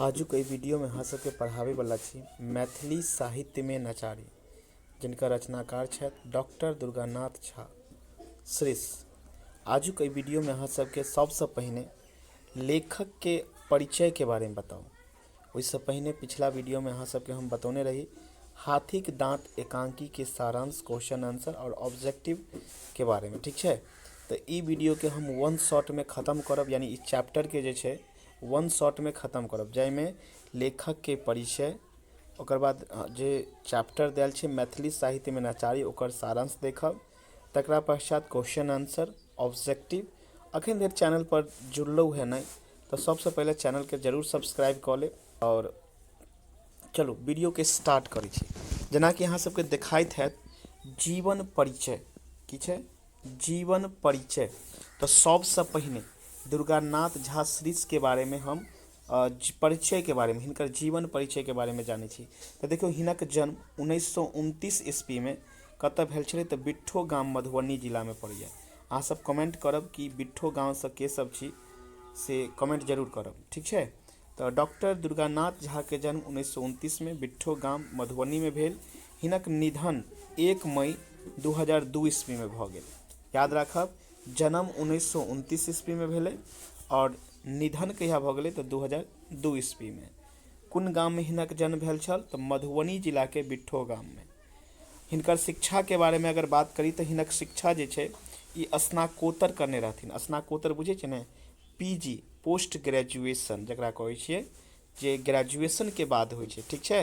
आजुक एहि वीडियोमे अहाँ सबके पढ़ाबैवला छी मैथिली साहित्यमे नचारी, जिनकर रचनाकार छथि डॉक्टर दुर्गानाथ झा श्रीश। आजुक एहि वीडियोमे अहाँ सबके सबसँ पहिने लेखकके परिचयके बारेमे बताउ। ओहिसँ पहिने पिछला वीडियोमे अहाँ सबके हम बतौने रही हाथीक दाँत एकांकीके सारांश, क्वेश्चन आंसर आओर ऑब्जेक्टिवके बारेमे, ठीक छै? तऽ ई वीडियोके हम वन शॉटमे खतम करब, यानी ई चैप्टरके जे छै वन शॉटमे खतम करब, जाहिमे लेखकके परिचय, ओकर बाद जे चैप्टर देल छै मैथिली साहित्यमे नचारी, ओकर सारांश देखब, तकरा पश्चात क्वेश्चन आंसर, ऑब्जेक्टिव। अखन धरि चैनल पर जुड़लहुँ है नहि तऽ सबसँ पहिले चैनलके जरूर सब्सक्राइब कऽ लेब। आओर चलू वीडियोके स्टार्ट करै छी। जेनाकि अहाँ सबके देखाइत हैत जीवन परिचय की छै, जीवन परिचय। तऽ सबसँ पहिने दुर्गानाथ झा श्रीशके बारेमे हम परिचयके बारेमे, हिनकर जीवन परिचयके बारेमे जानै छी। तऽ देखियौ, हिनक जन्म 1929 ईस्वीमे कतऽ भेल छलै? तऽ बिट्ठो गाम मधुबनी जिलामे पड़ैए। अहाँ सब कमेंट करब कि बिट्ठो गामसँ के सब छी, से कमेंट जरूर करब, ठीक छै? तऽ डॉक्टर दुर्गानाथ झाके जन्म 1929मे बिट्ठो गाम मधुबनीमे भेल। हिनक निधन 1 मई 2002 ईस्वीमे भऽ गेल। याद राखब, जन्म 1929 ईस्वीमे भेलै आओर निधन कहिया भऽ गेलै? तऽ 2002 ईस्वीमे। कोन गाममे हिनक जन्म भेल छल? तऽ मधुबनी जिलाके बिट्ठो गाममे। हिनकर शिक्षाके बारेमे अगर बात करी तऽ हिनक शिक्षा जे छै ई स्नाकोत्तर करने रहथिन। स्नाकोत्तर बुझै छियै ने? पी जी, पोस्ट ग्रेजुएशन जकरा कहै छियै, जे ग्रेजुएशनके बाद होइ छै, ठीक छै?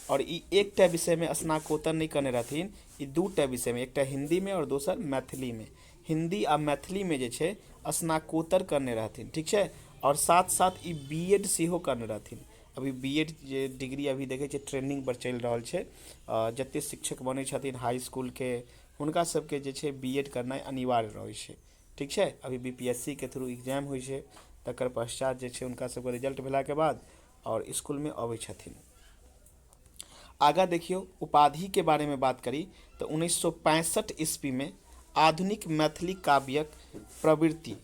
आओर ई एकटा विषयमे स्नाकोत्तर नहि करने रहथिन, ई दूटा विषयमे, एकटा हिन्दीमे आओर दोसर मैथिलीमे, हिन्दी आ मैथिलीमे जे छै स्नाकोत्तर करने रहथिन, ठीक छै? आओर साथ साथ ई बी एड सेहो करने रहथिन। अभी बी एड जे डिग्री अभी देखै छियै ट्रेंडिंग पर चलि रहल छै। जते शिक्षक बनै छथिन हाई इसकुलके, हुनका सबके जे छै बी एड करनाइ अनिवार्य रहै छै, ठीक छै? अभी बी पी एस सी के थ्रू एग्जाम होइ छै, तकर पश्चात जे छै हुनका सबके रिजल्ट भेलाके बाद आओर इसकुलमे अबै छथिन। आगाँ देखियौ, उपाधिके बारेमे बात करी तऽ 1965 ईस्वीमे आधुनिक मैथिली काव्यक प्रवृत्ति,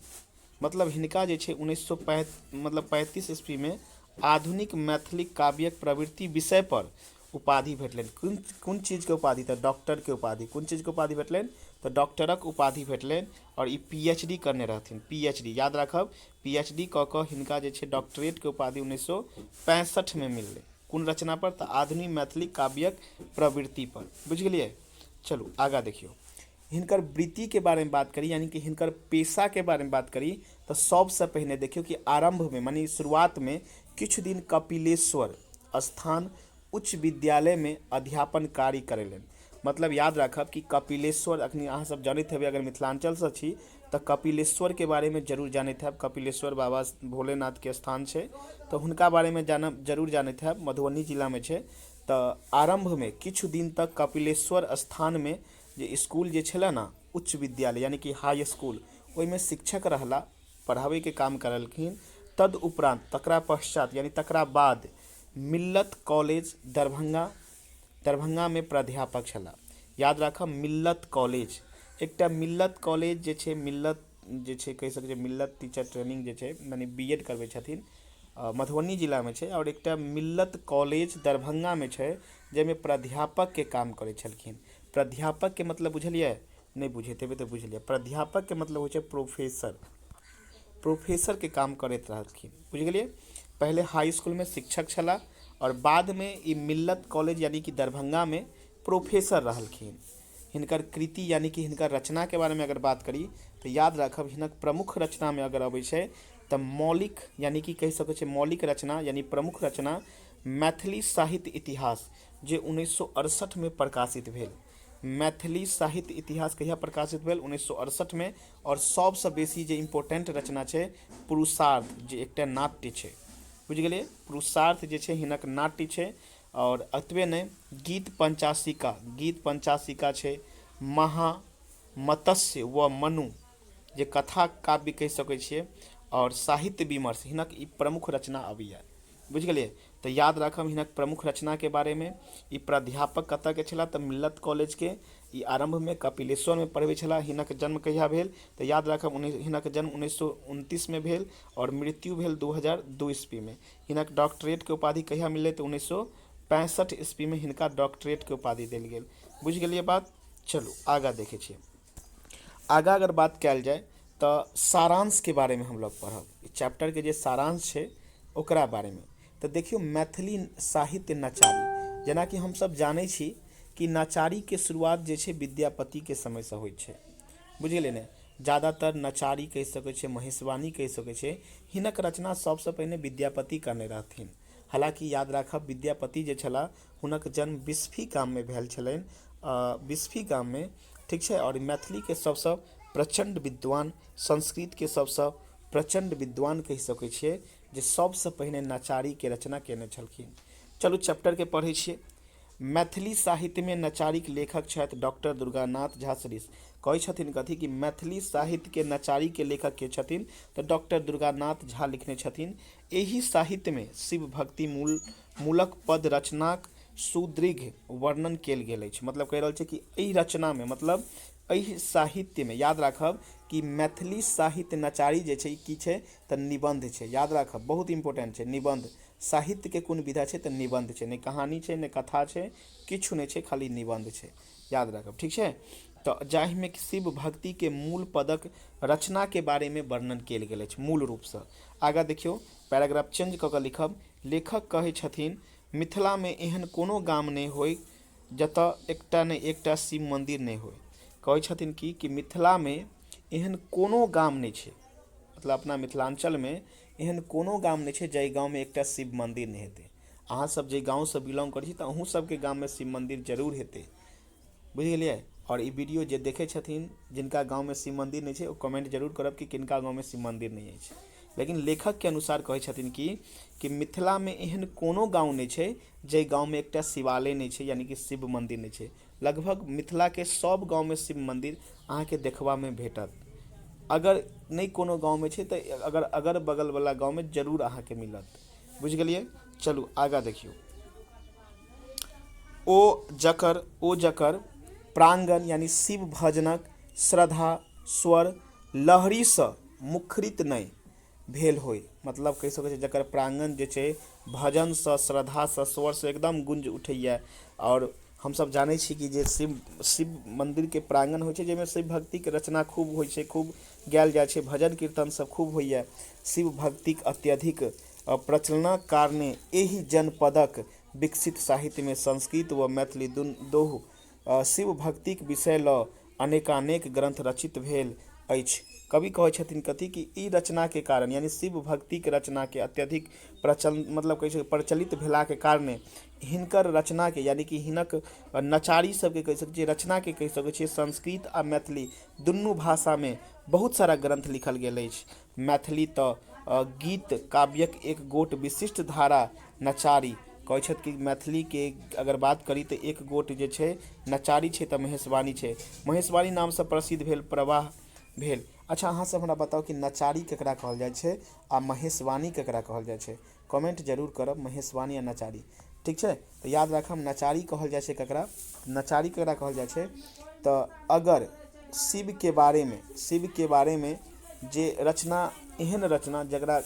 मतलब हिनका जे छै उन्नैस सए पैं मतलब 35 ईस्वीमे आधुनिक मैथिली काव्यक प्रवृत्ति विषयपर उपाधि भेटलनि। कोन कोन चीजके उपाधि? तऽ डॉक्टरके उपाधि। कोन चीजके उपाधि भेटलनि? तऽ डॉक्टरक उपाधि भेटलनि। आओर ई पी एच डी करने रहथिन, पी एच डी। याद राखब, पी एच डी कऽ कऽ हिनका जे छै डॉक्टरेटके उपाधि 1965मे मिललै। कोन रचना पर? तऽ आधुनिक मैथिली काव्यक प्रवृत्ति पर। बुझि गेलियै? चलू आगाँ देखियौ। हिनकर वृत्तिके बारेमे बात करी, यानी कि हिनकर पेशाके बारेमे बात करी, तऽ सबसँ पहिने देखियौ कि आरम्भमे, माने शुरुआतमे किछु दिन कपिलेश्वर स्थान उच्च विद्यालयमे अध्यापन कार्य करेलनि। मतलब याद राखब कि कपिलेश्वर, अखनी अहाँ सब जनैत हेबै, अगर मिथिलाञ्चलसँ छी तऽ कपिलेश्वरके बारेमे जरूर जानैत हैब। कपिलेश्वर बाबा भोलेनाथके स्थान छै, तऽ हुनका बारेमे जानब जरूर जानैत हैब, मधुबनी जिलामे छै। तऽ आरम्भमे किछु दिन तक कपिलेश्वर स्थानमे जे इसकुल जे छलै ने, उच्च विद्यालय यानी कि हाई इसकुल, ओहिमे शिक्षक रहला, पढ़ाबैके काम करलखिन। तद उपरान्त, तकरा पश्चात यानी तकरा बाद मिल्लत कॉलेज दरभंगा, दरभंगामे प्राध्यापक छलाह। याद राखब, मिल्लत कॉलेज, एकटा मिल्लत कॉलेज जे छै, मिल्लत जे छै कहि सकै छियै मिल्लत टीचर ट्रेनिंग जे छै, मने बी एड करबै छथिन, मधुबनी जिलामे छै। आओर एकटा मिल्लत कॉलेज दरभंगामे छै, जाहिमे प्राध्यापकके काम करै छलखिन। प्राध्यापकके मतलब बुझलियै? नहि बुझैत हेबै तऽ बुझि लिअ, प्राध्यापकके मतलब होइ छै प्रोफेसर। प्रोफेसरके काम करैत रहलखिन, बुझि गेलियै? पहिले हाई इसकुलमे शिक्षक छलाह आओर बादमे ई मिल्लत कॉलेज यानी कि दरभंगामे प्रोफेसर रहलखिन। हिनकर कृति यानी कि हिनकर रचनाके बारेमे अगर बात करी तऽ याद राखब, हिनक प्रमुख रचनामे अगर अबै छै तऽ मौलिक, यानी कि कहि सकै छियै मौलिक रचना यानी प्रमुख रचना मैथिली साहित्य इतिहास, जे 1968मे प्रकाशित भेल। मैथिली साहित्य इतिहास कहिया प्रकाशित भेल? 1968मे। आओर सबसँ बेसी जे इम्पोर्टेंट रचना छै पुरुषार्थ, जे एकटा नाट्य छै, बुझि गेलियै? पुरुषार्थ जे छै हिनक नाट्य छै। आओर एतबे नहि, गीत पंचाशिका, गीत पंचाशिका छै, महा मत्स्य व मनु जे कथा काव्य कहि सकै छियै, आओर साहित्य विमर्श, हिनक ई प्रमुख रचना अबैया, बुझि गेलियै? तऽ याद राखब हिनक प्रमुख रचनाके बारेमे। ई प्राध्यापक कतऽके छलाह? तऽ मिल्लत कॉलेजके। ई आरम्भमे कपिलेश्वरमे पढ़बै छलाह। हिनक जन्म कहिया भेल? तऽ याद राखब, हिनक जन्म 1929मे भेल आओर मृत्यु भेल 2002 ईस्वीमे। हिनक डॉक्टरेटके उपाधि कहिया मिललै? तऽ 1965 ईस्वीमे हिनका डॉक्टरेटके उपाधि देल गेल। बुझि गेलियै बात? चलू आगाँ देखै छियै। आगाँ अगर बात कयल जाय तऽ सारांशके बारेमे हम लोग पढ़ब। ई चैप्टरके जे सारांश छै ओकरा बारेमे। तऽ देखियौ, मैथिली साहित्य नचारी, जेनाकि हमसभ जानै छी कि नचारीके शुरुआत जे छै विद्यापतिके समयसँ होइ छै। बुझि गेलियै ने? ज्यादातर नचारी कहि सकै छियै, महेशवाणी कहि सकै छियै, हिनक रचना सभसँ पहिने विद्यापति करने रहथिन। हालाँकि याद राखब, विद्यापति जे छलाह हुनक जन्म बिस्फी गाममे भेल छलनि, बिस्फी गाममे, ठीक छै। आओर मैथिलीके सभसँ प्रचण्ड विद्वान, संस्कृतके सभसँ प्रचण्ड विद्वान कहि सकै छियै, जे सभसँ पहिने नचारीके रचना कयने छलखिन। चलू चैप्टरके पढ़ै छियै। मैथिली साहित्यमे नचारीक लेखक छथि डॉक्टर दुर्गानाथ झा श्रीश। कहै छथिन कथी? कि मैथिली साहित्यके नचारीके लेखक के छथिन? तऽ डॉक्टर दुर्गानाथ झा लिखने छथिन। एहि साहित्यमे शिव भक्ति मूलक पद रचनाक सुदृढ़ वर्णन कयल गेल अछि। मतलब कहि रहल छै कि एहि रचनामे, मतलब एहि साहित्यमे, याद राखब कि मैथिली साहित्य नचारी जे छै ई की छै? तऽ निबन्ध छै। याद राखब, बहुत इम्पोर्टेंट छै। निबन्ध साहित्यके कोन विधा छै? तऽ निबन्ध छै। नहि कहानी छै, नहि कथा छै, किछु नहि छै, खाली निबन्ध छै। याद राखब, ठीक छै। तऽ जाहिमे शिव भक्तिके मूल पदक रचनाके बारेमे वर्णन कयल गेल अछि मूल रूपसँ। आगाँ देखियौ, पैराग्राफ चेंज कऽ कऽ लिखब। लेखक कहै छथिन, मिथिलामे एहन कोनो गाम नहि होइ जतय एकटा ने एकटा शिव मन्दिर नहि होइ। कहै छथिन कि मिथिलामे एहन कोनो गाम नहि छै, मतलब अपना मिथिलाञ्चलमे एहन कोनो गाम नहि छै जाहि गाममे एकटा शिव मन्दिर नहि हेतै। अहाँ सब जे गाँवसँ बिलोंग करै छी तऽ अहूँ सबके गाममे शिव मन्दिर जरूर हेतै। बुझि गेलियै? आओर ई वीडियो जे देखै छथिन, जिनका गाँवमे शिव मन्दिर नहि छै, ओ कमेंट जरूर करब कि किनका गाँवमे शिव मन्दिर नहि अछि। लेकिन लेखकके अनुसार कहै छथिन कि मिथिलामे एहन कोनो गाँव नहि छै जाहि गाँवमे एकटा शिवालय नहि छै, यानि कि शिव मन्दिर नहि छै। लगभग मिथिलाके सब गाँवमे शिव मन्दिर अहाँके देखबामे भेटत। अगर नहि कोनो गाँवमे छै तऽ अगर अगर बगलवला गाँवमे जरूर अहाँके मिलत। बुझि गेलियै? चलू आगाँ देखियौ। ओ जकर प्राङ्गण यानी शिव भजनक श्रद्धा स्वर लहरीसँ मुखरित नहि भेल होइ। मतलब कहि सकै छै, जकर प्राङ्गण जे छै भजनसँ, श्रद्धासँ, स्वरसँ एकदम गुंज उठैए। आओर हमसभ जानै छी कि जे शिव शिव मन्दिरके प्राङ्गण होइ छै, जाहिमे शिव भक्तिके रचना खूब होइ छै, खूब गायल जाइ छै, भजन कीर्तन सब खूब होइए। शिव भक्तिक अत्यधिक प्रचलनक कारणे एहि जनपदक विकसित साहित्यमे संस्कृत व मैथिली दुहु शिव भक्तिक विषय लऽ अनेकानेक ग्रन्थ रचित भेल अछि। कवि कहै छथिन कथी? कि ई रचनाके कारण, यानी शिव भक्तिके रचनाके अत्यधिक प्रचल, मतलब कहै छै प्रचलित भेलाके कारणे हिनकर रचनाके, यानी कि हिनक नचारी सबके कहि सकै छियै, रचनाके कहि सकै छियै, संस्कृत आ मैथिली दुनू भाषामे बहुत सारा ग्रन्थ लिखल गेल अछि। मैथिली तऽ गीत काव्यक एक गोट विशिष्ट धारा नचारी। कहै छथि कि मैथिलीके अगर बात करी तऽ एक गोट जे छै नचारी छै, तऽ महेशवाणी छै, महेशवाणी नामसँ प्रसिद्ध भेल, प्रवाह भेल। अच्छा, अहाँ सब हमरा बताउ कि नचारी केकरा कहल जाइ छै आ महेशवाणी केकरा कहल जाइ छै? कमेंट जरूर करब, महेशवाणी आ नचारी। ठीक छै? तऽ याद राखब, नचारी कहल जाइ छै ककरा? नचारी ककरा कहल जाइ छै? तऽ अगर शिवके बारेमे जे रचना, एहन रचना जकरा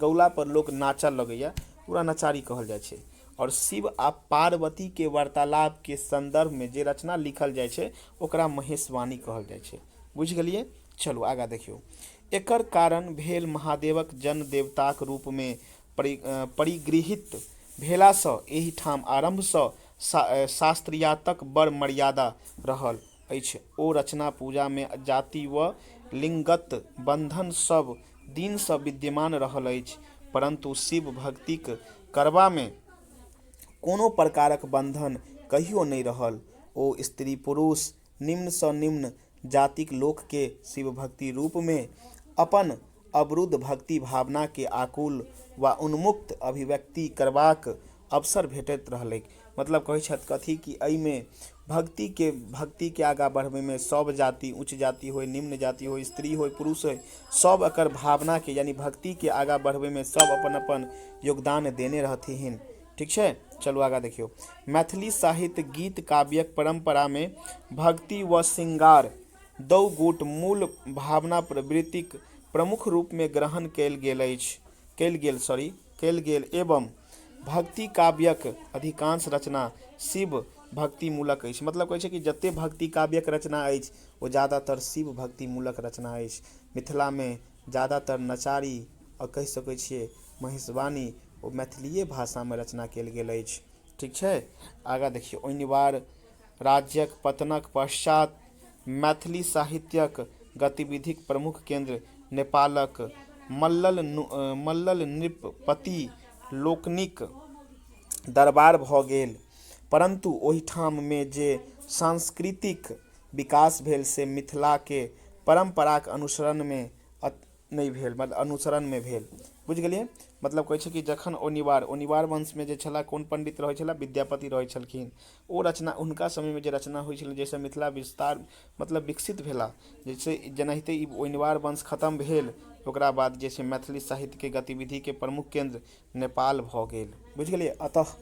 गौला पर लोक नाचऽ लगैया, पूरा नचारी कहल जाइ छै। आओर शिव आ पार्वतीके वार्तालापके सन्दर्भमे जे रचना लिखल जाइ छै, ओकरा महेशवाणी कहल जाइ छै। बुझि गेलियै? चलू आगाँ देखियौ। एकर कारण भेल महादेवक जन देवताक रूपमे परिगृहीत भेलासँ एहिठाम आरम्भसँ शास्त्रीयताक बड़ मर्यादा रहल अछि। ओ रचना पूजामे जाति व लिंगगत बंधन सब दिनसँ विद्यमान रहल अछि, परन्तु शिव भक्तिक करबामे कोनो प्रकारक बंधन कहियो नहि रहल। ओ स्त्री पुरुष, निम्नसँ निम्न जातिक लोकके शिव भक्ति रूपमे अपन अवरुद्ध भक्ति भावनाके आकुल वा उन्मुक्त अभिव्यक्ति करबाक अवसर भेटैत रहलैक। मतलब कहै छथि कथी? कि एहिमे भक्तिके आगाँ बढ़बैमे सब जाति, उच्च जाति होइ, निम्न जाति होइ, स्त्री होइ, पुरुष होइ, सब एकर भावनाके यानी भक्तिके आगाँ बढ़बैमे सब अपन अपन योगदान देने रहथिन। ठीक छै। चलू आगाँ देखियौ। मैथिली साहित्य गीत काव्यक परम्परामे भक्ति व श्रृंगार दू गोट मूल भावना प्रवृत्तिक प्रमुख रूपमे ग्रहण कयल गेल अछि, कयल गेल सॉरी कयल गेल एवं भक्ति काव्यक अधिकांश रचना शिव भक्तिमूलक अछि। मतलब कहै छै कि जते भक्ति काव्यक रचना अछि ओ ज्यादातर शिव भक्तिमूलक रचना अछि। मिथिलामे ज्यादातर नचारी आओर कहि सकै छियै महेशवाणी ओ मैथिलीए भाषामे रचना कयल गेल अछि। ठीक छै। आगाँ देखियौ। ओइनिवार राज्यक पतनक पश्चात मैथिली साहित्यक गतिविधिक प्रमुख केन्द्र नेपालक मल्लल मल्लल नृपति लोकनिक दरबार भऽ गेल, परन्तु ओहिठाममे जे सांस्कृतिक विकास भेल से मिथिलाके परम्पराक अनुसरणमे नहि भेल, मतलब अनुसरणमे भेल। बुझि गेलियै? मतलब कहै छै कि जखन ओनिवार ओनिवार वंशमे जे छलाह, कोन पण्डित रहै छलाह? विद्यापति रहै छलखिन। ओ रचना हुनका समयमे जे रचना होइ छलै, जाहिसँ मिथिला विस्तार मतलब विकसित भेला, जैसे जेनाहिते ई ओइनवार वंश खतम भेल, ओकरा बाद जे छै मैथिली साहित्यके गतिविधिके प्रमुख केन्द्र नेपाल भऽ गेल। बुझि गेलियै? अतः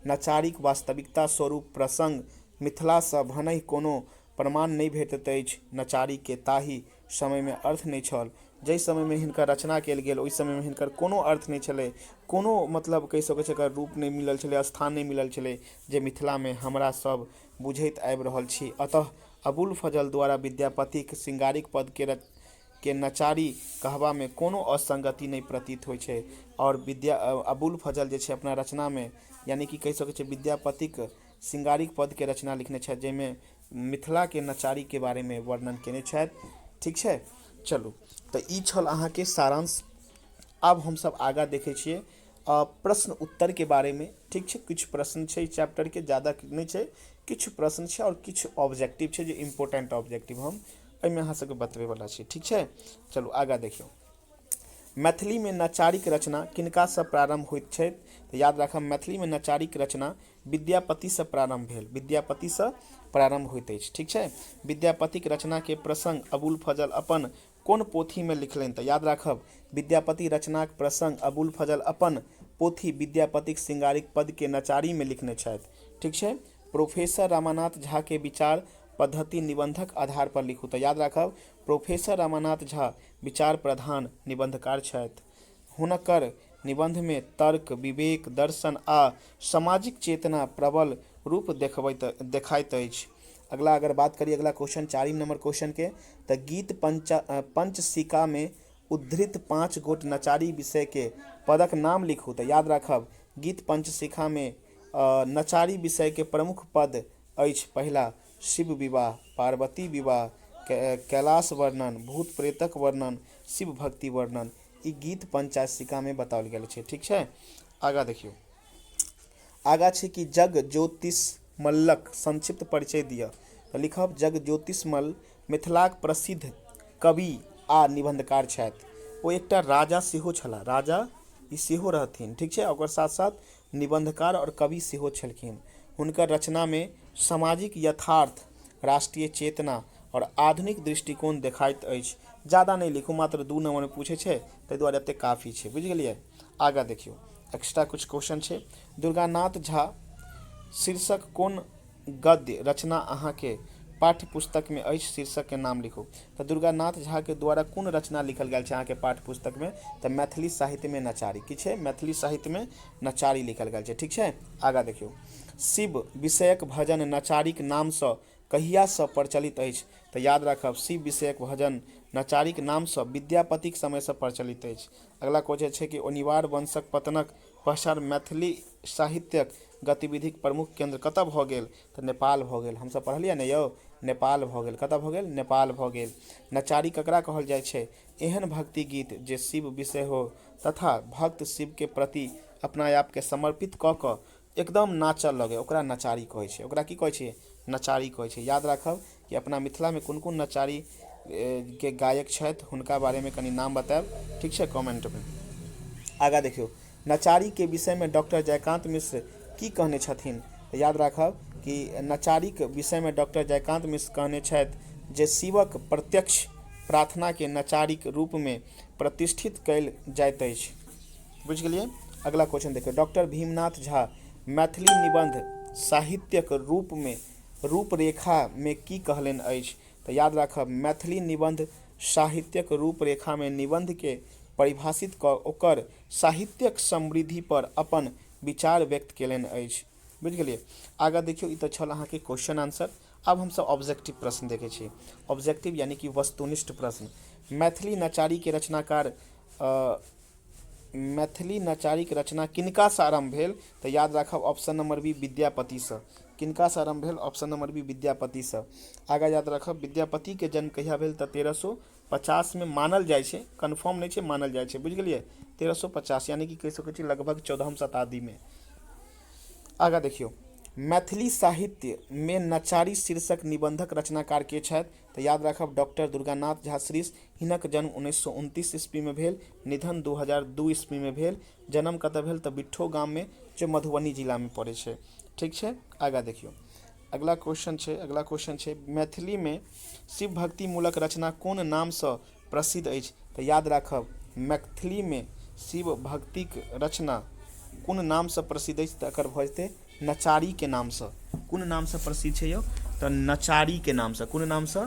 नचारीक वास्तविकता स्वरूप प्रसङ्ग मिथिलासँ भनहि कोनो प्रमाण नहि भेटैत अछि, नचारीके ताहि समयमे अर्थ नहि छल। जाहि समयमे हिनकर रचना कयल गेल ओहि समयमे हिनकर कोनो अर्थ नहि छलै, कोनो मतलब कहि सकै छै एकर रूप नहि मिलल छलै, स्थान नहि मिलल छलै, जे मिथिलामे हमरा सब बुझैत आबि रहल छी। अतः अबुल फजल द्वारा विद्यापतिक श्रृंगारिक पदके के नचारी कहबामे कोनो असंगति नहि प्रतीत होइ छै। आओर विद्या अबुल फजल जे छै अपना रचनामे यानि कि कहि सकै छै विद्यापतिक श्रृंगारिक पदके रचना लिखने छथि, जाहिमे मिथिलाके नचारीके बारेमे वर्णन केने छथि। ठीक छै। चलू, तऽ ई छल अहाँके सारांश। आब हमसब आगाँ देखै छियै प्रश्न उत्तरके बारेमे। ठीक छै। किछु प्रश्न छै चैप्टरके, ज्यादा नहि छै, किछु प्रश्न छै आओर किछु ऑब्जेक्टिव छै, जे इम्पोर्टेंट ऑब्जेक्टिव हम एहिमे अहाँ सबके बतबैवला छी। ठीक छै। चलू आगाँ देखियौ। मैथिलीमे नचारीक रचना किनकासँ प्रारम्भ होइत छै? तऽ याद राखब, मैथिलीमे नचारीक रचना विद्यापतिसँ प्रारम्भ भेल, विद्यापतिसँ प्रारम्भ होइत अछि। ठीक छै। विद्यापतिक रचनाके प्रसङ्ग अबुल फजल अपन कोन पोथीमे लिखलनि? तऽ याद राखब, विद्यापति रचनाक प्रसङ्ग अबुल फजल अपन पोथी विद्यापतिक श्रृंगारिक पदके नचारीमे लिखने छथि। ठीक छै। प्रोफेसर रमानाथ झाके विचार पद्धति निबंधक आधार पर लिखू। तऽ याद राखब, प्रोफेसर रमानाथ झा विचार प्रधान निबंधकार छथि। हुनकर निबंधमे तर्क, विवेक, दर्शन आ सामाजिक चेतना प्रबल रूप देखबैत देखाइत अछि। अगला अगर बात करी अगला क्वेश्चन चारिम नंबर क्वेश्चन के, तऽ गीत पंचशिका मे उद्धृत 5 गोट नचारी विषय के पदक नाम लिखू। तऽ याद राखब, गीत पंचशिखा मे नचारी विषय के प्रमुख पद अछि पहिला शिव विवाह, पार्वती विवाह, कैलाश वर्णन, भूत प्रेतक वर्णन, शिव भक्ति वर्णन। ई गीत पंचाशिका मे बताओल गेल छै। ठीक छै। आगाँ देखियौ। आगाँ छै कि जग ज्योतिष मल्लक संक्षिप्त परिचय दिअ। तऽ लिखब, जग ज्योतिष मल्ल मिथिलाक प्रसिद्ध कवि आ निबंधकार छथि। ओ एकटा राजा सेहो छलाह, राजा ई सेहो रहथिन। ठीक छै। ओकर साथ साथ निबंधकार आओर कवि सेहो छलखिन। हुनकर रचनामे सामाजिक यथार्थ, राष्ट्रीय चेतना आओर आधुनिक दृष्टिकोण देखाइत अछि। ज्यादा नहि लिखू, मात्र 2 नंबरमे पूछै छै, ताहि दुआरे एतेक काफी छै। बुझि गेलियै? आगाँ देखियौ, एक्स्ट्रा कुछ क्वेश्चन छै। दुर्गानाथ झा शीर्षक कोन गद्य रचना अहाँके पाठ्य पुस्तकमे अछि? शीर्षकके नाम लिखू। तऽ दुर्गानाथ झाके द्वारा कोन रचना लिखल गेल छै अहाँके पाठ्य पुस्तकमे? तऽ मैथिली साहित्यमे नचारी। की छै? मैथिली साहित्यमे नचारी लिखल गेल छै। ठीक छै। आगाँ देखियौ। शिव विषयक भजन नचारीक नामसँ कहियासँ प्रचलित अछि? तऽ याद राखब, शिव विषयक भजन नचारीक नामसँ विद्यापतिक समयसँ प्रचलित अछि। अगला क्वेश्चन छै कि ओनिवार वंशक पतनक पश्चात मैथिली साहित्यक गतिविधिक प्रमुख केन्द्र कतऽ भऽ गेल? तऽ नेपाल भऽ गेल। हमसब पढ़लियै ने यौ, नेपाल भऽ गेल। कतऽ भऽ गेल? नेपाल भऽ गेल। नचारी ककरा कहल जाइ छै? एहन भक्ति गीत जे शिव विषय हो तथा भक्त शिवके प्रति अपना आपके समर्पित कऽ कऽ एकदम नाचऽ लगै, ओकरा नचारी कहै छै। ओकरा की कहै छै? नचारी कहै छै। याद राखब कि अपना मिथिलामे कोन कोन नचारी के गायक छथि, हुनका बारेमे कनि नाम बतायब। ठीक छै, कमेंटमे। आगाँ देखियौ, नचारीके विषयमे डॉक्टर जयकान्त मिश्र की कहने छथिन? तऽ याद राखब कि नचारीके विषयमे डॉक्टर जयकान्त मिश्र कहने छथि जे शिवक प्रत्यक्ष प्रार्थनाके नचारीक रूपमे प्रतिष्ठित कयल जाइत अछि। बुझि गेलियै? अगला क्वेश्चन देखियौ, डॉक्टर भीमनाथ झा मैथिली निबंध साहित्यक रूपमे रूपरेखामे की कहलनि अछि? तऽ याद राखब, मैथिली निबंध साहित्यक रूपरेखामे निबंधके परिभाषित कऽ ओकर साहित्यक समृद्धि पर अपन विचार व्यक्त केलनि अछि। बुझि गेलियै? आगाँ देखियौ, ई तऽ छल अहाँके क्वेश्चन आंसर। आब हमसभ ऑब्जेक्टिव प्रश्न देखै छी। ऑब्जेक्टिव यानी कि वस्तुनिष्ठ प्रश्न। मैथिली नचारीके रचनाकार, मैथिली नचारीके रचना किनकासँ आरम्भ भेल? तऽ याद राखब, ऑप्शन नंबर बी, विद्यापतिसँ। किनकासँ आरम्भ भेल? ऑप्शन नंबर बी, विद्यापतिसँ। आगाँ याद राखब, विद्यापतिके जन्म कहिया भेल? तऽ 1350मे मानल जाइ छै, कन्फर्म नहि छै, मानल जाइ छै। बुझि गेलियै? 1350, यानी कि कहि सकै छी लगभग 14हम शताब्दीमे। आगाँ देखियौ, मैथिली साहित्यमे नचारी शीर्षक निबंधक रचनाकार के छथि? तऽ याद राखब, डॉक्टर दुर्गानाथ झा श्रीश। हिनक जन्म 1929 ईस्वीमे भेल, निधन 2002 ईस्वीमे भेल। जन्म कतऽ भेल? तऽ बिट्ठो गाममे, जे मधुबनी जिलामे पड़ै छै। ठीक छै, आगाँ देखियौ, अगला क्वेश्चन छै, अगला क्वेश्चन छै, मैथिलीमे शिव भक्तिमूलक रचना कोन नामसँ प्रसिद्ध अछि? तऽ याद राखब, मैथिलीमे शिव भक्तिक रचना कोन नामसँ प्रसिद्ध अछि? तऽ एकर भऽ जेतै नचारीके नामसँ। कोन नामसँ प्रसिद्ध छै यौ? तऽ नचारीके नामसँ। कोन नामसँ?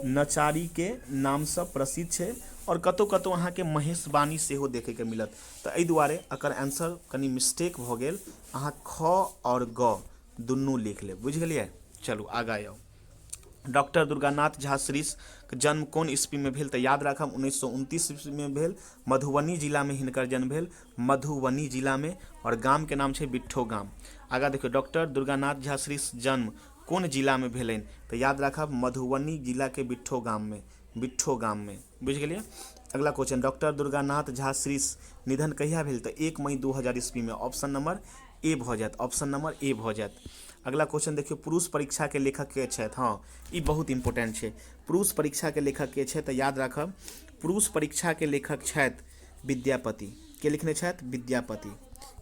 नचारीके नामसँ प्रसिद्ध छै। आओर कतहु कतहु अहाँके महेशवाणी सेहो देखैके मिलत। तऽ एहि दुआरे एकर आंसर कनि मिस्टेक भऽ गेल, अहाँ ख आओर ग दुनू लिख लेब। बुझि गेलियै? चलू आगाँ आउ। डॉक्टर दुर्गानाथ झा श्रीशके जन्म कोन ईस्वीमे भेल? तऽ याद राखब, 1929 ईस्वीमे भेल। मधुबनी जिलामे हिनकर जन्म भेल, मधुबनी जिलामे, आओर गामके नाम छै बिट्ठो गाम। आगाँ देखियौ, डॉक्टर दुर्गानाथ झा श्रीश जन्म कोन जिलामे भेलनि? तऽ याद राखब, मधुबनी जिलाके बिट्ठो गाममे, बिट्ठो गाममे। बुझि गेलियै? अगला क्वेश्चन, डॉक्टर दुर्गानाथ झा श्रीश निधन कहिया भेल? तऽ 1 मई 2000 ईस्वीमे। ऑप्शन नंबर ए भऽ जायत, ऑप्शन नंबर ए भऽ जायत। अगला क्वेश्चन देखियौ, पुरुष परीक्षाके लेखक के छथि? हँ, ई बहुत इम्पोर्टेंट छै। पुरुष परीक्षाके लेखक के छथि? तऽ याद राखब, पुरुष परीक्षाके लेखक छथि विद्यापति। के लिखने छथि? विद्यापति।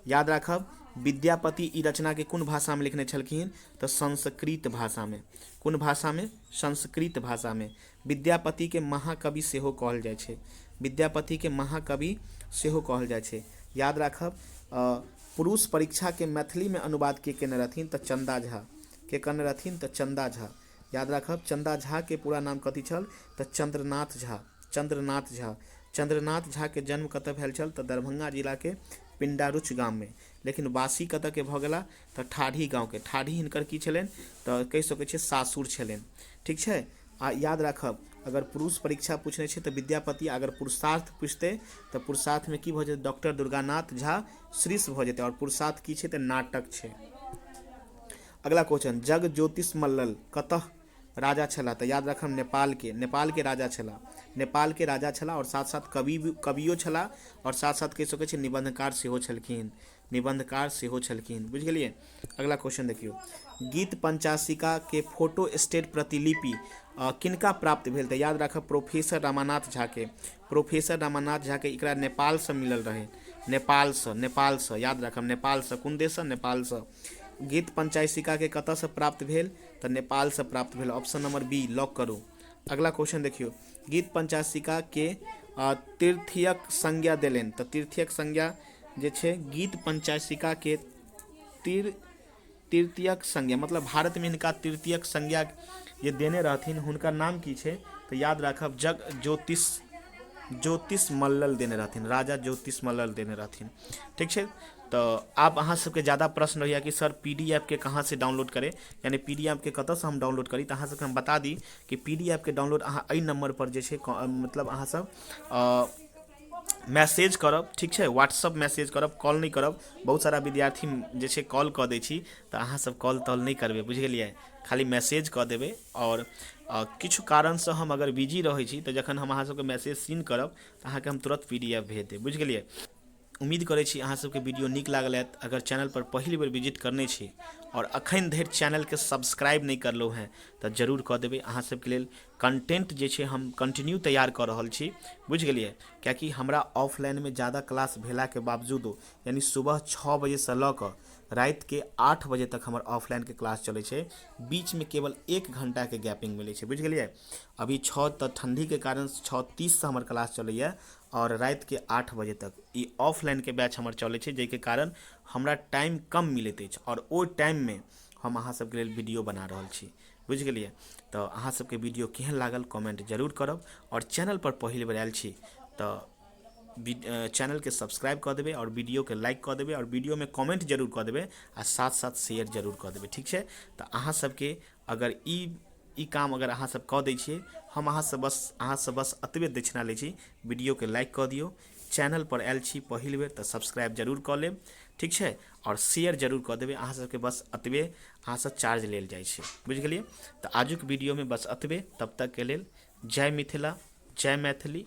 याद राखब, विद्यापति ई रचनाके कोन भाषामे लिखने छलखिन? तऽ संस्कृत भाषामे। कोन भाषामे? संस्कृत भाषामे। विद्यापतिके महाकवि सेहो कहल जाइ छै, विद्यापतिके महाकवि सेहो कहल जाइ छै। याद राखब, पुरुष परीक्षाके मैथिलीमे अनुवाद के केने रहथिन? तऽ चन्दा झा। के केने रहथिन? तऽ चन्दा झा। याद राखब, चन्दा झाके पूरा नाम कथी छल? तऽ चंद्रनाथ झा, चंद्रनाथ झा। चंद्रनाथ झाके जन्म कतऽ भेल छल? तऽ दरभंगा जिलाके पिंडारुच गाममे, लेकिन वासी कतऽके भऽ गेला? तऽ ठाढ़ी गाँवके। ठाढ़ी हिनकर की छलनि? तऽ कहि सकै छियै सासुर छलनि। ठीक छै? आ याद राखब, अगर पुरुष परीक्षा पूछने छै तऽ विद्यापति, अगर पुरुषार्थ पूछतै तऽ पुरुषार्थमे की भऽ जेतै? डॉक्टर दुर्गानाथ झा श्रीश भऽ जेतै। आओर पुरुषार्थ की छै? तऽ नाटक छै। अगला क्वेश्चन, जग ज्योतिष मल्लल कतऽ राजा छलाह? तऽ याद राखब, नेपालके, नेपालके राजा छलाह, नेपालके राजा छलाह। आओर साथ साथ कवि, कवियो छलाह, आओर साथ साथ कहि सकै छी निबंधकार सेहो छलखिन, निबंधकार सेहो छलखिन। बुझि गेलियै? अगला क्वेश्चन देखियौ, गीत पंचाशिका के फोटो स्टेट प्रतिलिपि किनका प्राप्त भेल? तऽ याद राखब, प्रोफेसर रमानाथ झा के, प्रोफेसर रमानाथ झा के। एकरा नेपालसँ मिलल रहै, नेपालसँ, नेपालसँ, याद राखब, नेपालसँ। कोन देशसँ? नेपालसँ। गीत पंचाशिका के कतऽसँ प्राप्त भेल? तऽ नेपालसँ प्राप्त भेल। ऑप्शन नंबर बी लॉक करू। अगला क्वेश्चन देखियौ, गीत पंचाशिका के तीर्थीयक संज्ञा देलनि? तऽ तीर्थीयक संज्ञा जे छै, गीत पंचाशिका के तृतीयक संज्ञा, मतलब भारतमे हिनका तृतीयक संज्ञा जे देने रहथिन, हुनकर नाम की छै? तऽ याद राखब, जग ज्योतिष, ज्योतिष मल्लल देने रहथिन, राजा ज्योतिष मल्लल देने रहथिन। ठीक छै? तऽ आब अहाँ सबके ज्यादा प्रश्न रहैए कि सर पी डी एफ के कहाँ से डाउनलोड करे, यानी पी डी एफ के कतऽसँ हम डाउनलोड करी? तऽ अहाँ सबके हम बता दी कि पी डी एफ के डाउनलोड अहाँ एहि नम्बरपर जे छै, मतलब अहाँ सब मैसेज करब। ठीक छै? व्हाट्सअप मैसेज करब, कॉल नहि करब। बहुत सारा विद्यार्थी जे छै कॉल कऽ दै छी, तऽ अहाँ सब कॉल तॉल नहि करबै। बुझि गेलियै? खाली मैसेज कऽ देबै। आओर किछु कारणसँ हम अगर बिजी रहै छी, तऽ जखन हम अहाँ सबके मैसेज सीन करब, तऽ अहाँके हम तुरन्त पी डी एफ भेज देब। बुझि गेलियै? उम्मीद करै छी अहाँ सबके वीडियो नीक लागल हैत। अगर चैनल पर पहिल बेर विजिट करने छी आओर अखन धरि चैनलके सब्सक्राइब नहि करलहुँ हेँ, तऽ जरूर कऽ देबै। अहाँ सबके लेल कंटेंट जे छै हम कंटिन्यू तैयार कऽ रहल छी। बुझि गेलियै? कियाकि हमरा ऑफलाइनमे ज्यादा क्लास भेलाके बावजूदो, यानी सुबह 6 बजेसँ लऽ कऽ रातिके 8 बजे तक हमर ऑफलाइनके क्लास चलै छै, बीचमे केवल 1 घण्टाके गैपिंग मिलै छै। बुझि गेलियै? अभी 6 तऽ ठण्डीके कारण 6:30सँ हमर क्लास चलैए। आओर रातिके 8 बजे तक ई ऑफलाइनके बैच हमर चलै छै, जाहिके कारण हमरा टाइम कम मिलैत अछि आओर ओहि टाइममे हम अहाँ सबके लेल वीडियो बना रहल छी। बुझि गेलियै? तऽ अहाँ सबके वीडियो केहन लागल कमेंट जरूर करब, आओर चैनल पर पहिल बेर आयल छी तऽ चैनलके सब्सक्राइब कऽ देबै, आओर वीडियोके लाइक कऽ देबै, आओर वीडियोमे कमेंट जरूर कऽ देबै, आ साथ साथ शेयर जरूर कऽ देबै। ठीक छै? तऽ अहाँ सबके अगर ई काम अगर अहाँ सब कऽ दै छियै, हम अहाँसँ बस एतबे दक्षिणा लै छी, वीडियोके लाइक कऽ दियौ, चैनल पर आयल छी पहिल बेर तऽ सब्सक्राइब जरूर कऽ लेब, ठीक छै, आओर शेयर जरूर कऽ देबै। अहाँ सबके बस एतबे अहाँसँ चार्ज लेल जाइ छै। बुझि गेलियै? तऽ आजुक वीडियोमे बस एतबे। तब तकके लेल जय मिथिला, जय मैथिली।